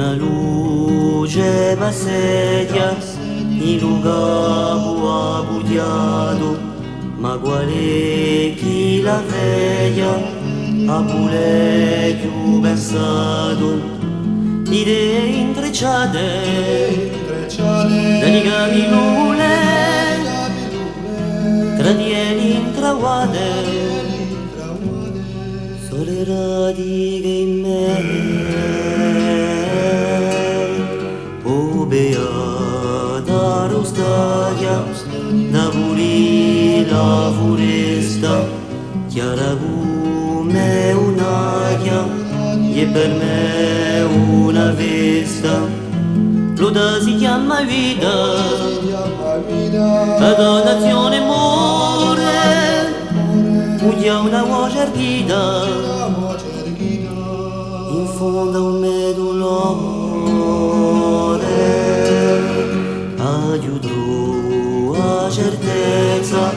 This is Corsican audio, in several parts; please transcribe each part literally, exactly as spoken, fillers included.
Una luce passeghja in lu capu appughjatu, ma quale hè chì la veglia à vulè più pensatu? Idee intrecciate da li capillule, tradieli intravate, sole radiche in me, o beata rustaghja, da pulì la furesta, chjara cum'è un'aghja, hè per mè una festa. L'oda si chjama vita, a donazione more, mughja una voce erghita, in fondu à u me dulore, aghju trovu a certezza,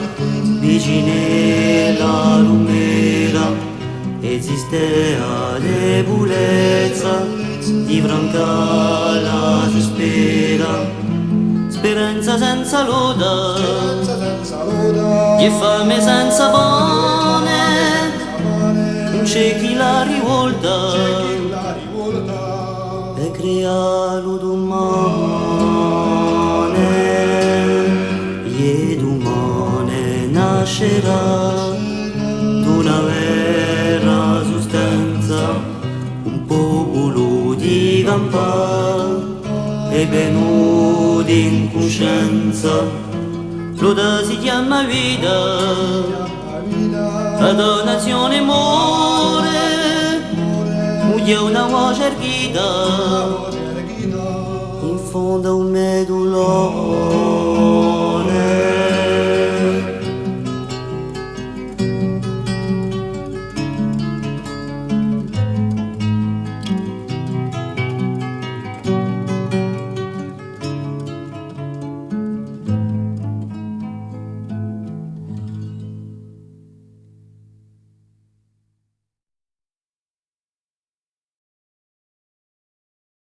vicinella à l'umera, esiste a debulezza di francà la suspira. Speranza senza loda, hè fame senza pane, ùn ci hè chè la rivolta per creà lu dumane. È dumane nascerà d'una vera sustanza un populu di campà è venuti in cuscenza. L'oda si chjama vita, a donazione more, mughja una voce erghita, in fondu à u me dulore.